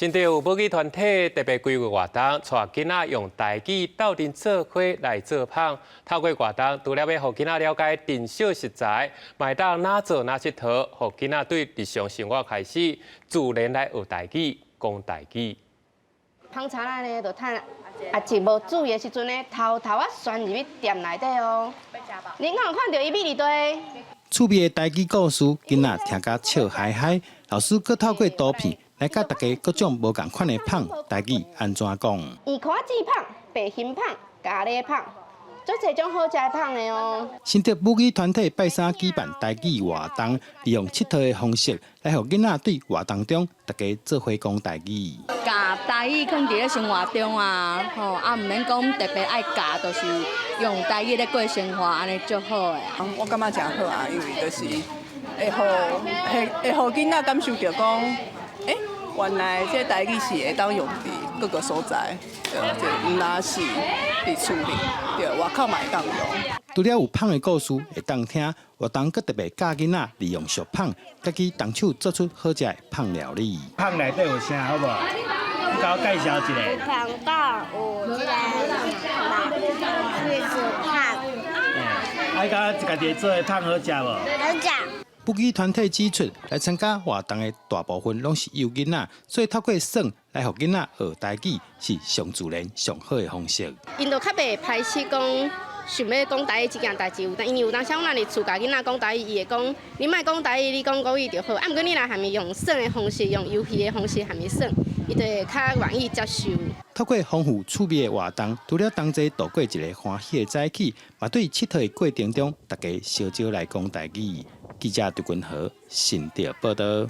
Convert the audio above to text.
新竹有母語團體特別規劃活動，帶囡仔用台語鬥陣做伙來做麭。透過活動，除了欲予囡仔了解珍少食材，嘛會當哪做哪𨑨迌，予囡仔對日常生活開始自然來學台語、講台語。麭柴仔呢，就趁阿姊無注意的時陣呢，偷偷仔鑽入去店內底哦。你敢有看著伊秘佇佗？趣味的台語故事，囡仔聽甲笑嗨嗨。老師閣透過圖片來教大家各種無仝款的麭，台語按怎講？圓箍仔麭、白心麭、咖喱麭，足濟種好食的麭的哦。新竹母語團體拜三舉辦台語活動，利用𨑨迌的方式來予囡仔對活動中大家做伙講台語。教台語囥佇咧生活中啊，吼啊，毋免講特別愛教，就是用台語咧過生活，按呢足好的。我感覺誠好啊，因為就是會予囡仔感受著講，欸，原來這台語是會當用佇各個所在，對，這毋焦是佇厝裡，對，外口嘛會當用。除了有麭的故事會當聽，活動閣特別教囡仔利用俗麭，家己動手做出好食的麭料理。麭內底有啥好無？你共我介紹一下。有麭豆，有這個玉子麭。啊，家己做的麭好食無？好食。母語團體指出，來參加活動的大部分攏是幼囡仔，所以透過耍來予囡仔學台語是上自然、上好的方式。𪜶就較袂排斥講想欲講台語這件代誌，有當因為有當時阮佇厝共囡仔講台語，伊會講你莫講台語，你講國語就好。啊，毋過你若含伊用耍的方式，用遊戲的方式含伊耍，伊就會較願意接受。透過豐富趣味的活動，除了同齊度過一個歡喜的早起，嘛對𨑨迌的過程中，大家相招來講台語。記者杜君和新竹報導。